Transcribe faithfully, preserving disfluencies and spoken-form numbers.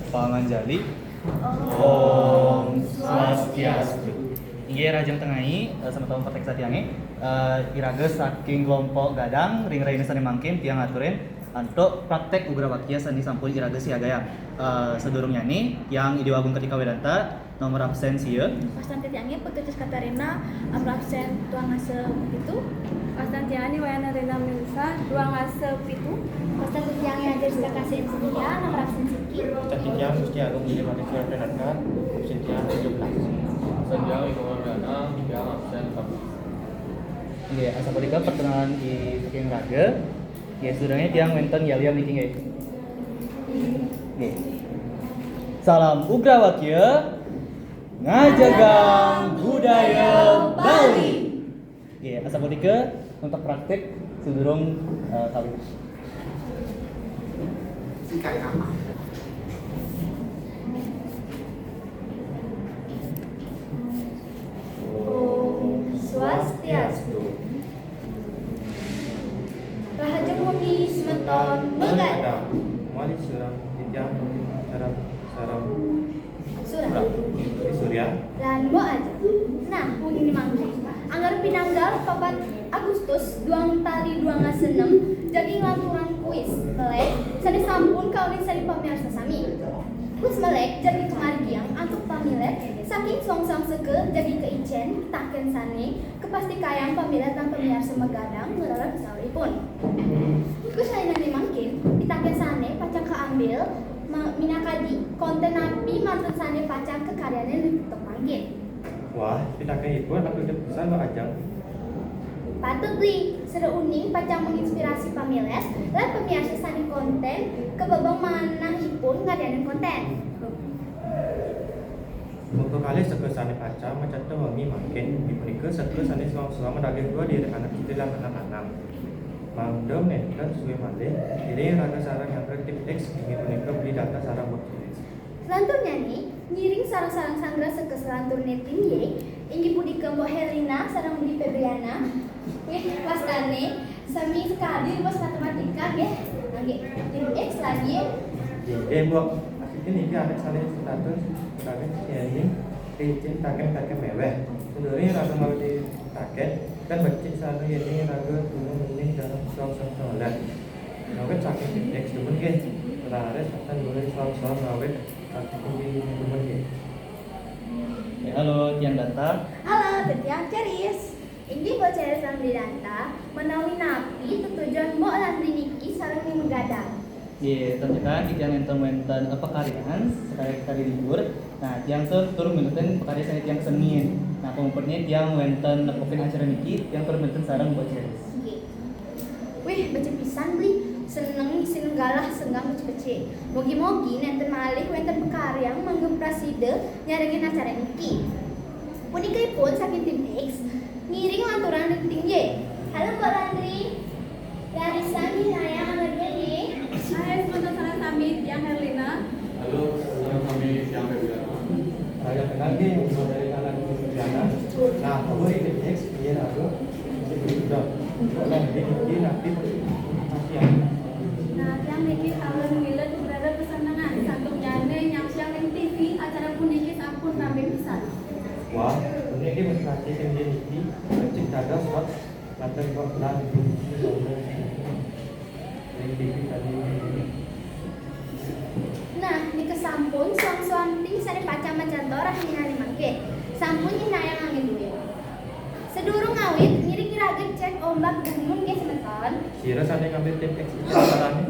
Panganjali. Om Swastiastu. Inggih, rahajeng tengai, eh, semeton praktek satiange, eh, iraga saking kelompok Gadang, ring rahina sane mangkin tiang aturin antuk praktek ugrawakia sane sampun iraga siagayang. Eh, sadurungnyane, tiang Ida Agung Ketika Wedanta, nomor absen sia. Wastan titiange Putu Cis Katarina, nomor absen dua ngasa pitu. Wastan tiange Wayan Rena Milsa, dua ngasa pitu. Wastan titiange Ajar Sita Kasih Insinyia, nomor absen siki. Wastan titiang Gusti Agung Gede Mati Surat Renata, absen tiang tujuh belas. Wastan tiang Iko Wardana, tiang absen empat belas. Nggih, asapunika perkenalan di saking raga. Nggih, sadurunge tiang wenten yel-yel niki nggih. Nggih. Salam Ugrawakia ngajegang budaya Bali. Nggih, asapunika untuk praktek sadurung, eh, kawit. Om Swastiastu. Rahajeng wengi semeton Megadang. Mari sareng titiang sareng, sareng Surya. Surya. Lan Mbok Ajeng. Nah, wengi mangkin, angga pinanggal papat Agustus, duang tali duang atus enem, jagi nglanturang kuis, melek, sane sampun kaulin sane pamiarsa sami. Kuis melek jagi kamargiang antuk pamilet saking soang-soang seka jagi kaicen pitaken sane kapastikayang pamilet lan pamiarsa Megadang ngrereh pasauripun. Kuis rahinane mangkin, pitaken sane pacang kaambil ma-, minakadi konten napi mantun sane pacang kakaryanin ring mangkin. Wah, pitakenipun apiutuh pisan, Mbok Ajeng. Patut, Bli, sira uning pacang menginspirasi pamilet lan pamiarsa sane konten kabebeng manahipun ngaryanin konten. Mangda kalih seka sane pacang maceta wengi mangkin, inggih punika seka sane soang-soang madaging dua diri anak istri lan anak lanang. Mangda nenten suwe malih, ngiring raga sareng nyanggra tim X, inggih punika Bli Data sareng Mbok Iris. Salanturnyane, ngiring sareng-sareng sanggra seka salanturne tim Y, inggih punika Mbok Herlina sareng Bli Febriana. Wih, wastane sami sekadi rumus matematika, nggih. Nggih, tim X lagi. Nggih, Mbok. Asiki niki anak sane sedatus, sedatus, ya, ini. Licin taken-taken meweh. Senduri raga mawi taken, kan becik sanu yene raga gunung bening dalam soal-soal. Ngawit saking titik demen nggih. Raris akan mulai soal-soal ngawit saking gunung demen nggih. Ya, halo, tiang Danta. Halo, tiang Ceris. Inggih, Mbok Ceris lan Bli Danta, menawi napi tetujon Mbok lan Bli niki sareng Megadang? Nggih, ten titiang nenten wenten, eh, pakaryan, sekali-kali libur. Nah, tiang tur, tur miletin pakaryan sane tiang senengin. Nah, pamuputne tiang wenten nepukin acara niki, tiang tur miletin sareng Mbok Ceris. Nggih. Wih, becik pisan, Bli. Seneng isin galah senggang becik-becik. Mugi-mugi nenten malih wenten pakaryan mangda prasida nyarengin acara niki. Punika ipun saking tim X, ngiring lanturang ring tim Y. Halo, Mbok Landri. Raris sami naya anggone nggih. Hai, semeton sareng sami, tiang Herlina. Halo, sareng sami, tiang Febriana. Raga kenal nggih, Mbok dari anak Febriana. Nah, kamu ini X, iya, aku. Sudah. Nah, ini, ini nanti masih ya. Nah, tiang niki kalih milet berada kesenengan, santunyane nyaksiang ring T V, acara puniki sampun rame pisan. Wah, puniki prestasi sing niki, becik dados, Pak. Matur kok lan puniki wonten ring T V tadi. Nah, nika sampun soang-soang tim sane pacang macanto rahinane mangke. Sampun nyinayang angin duit. Sedurung ngawit, ngiring raga cek ombak dumun nggih semeton. Sira sane ngambil tim X itu carane?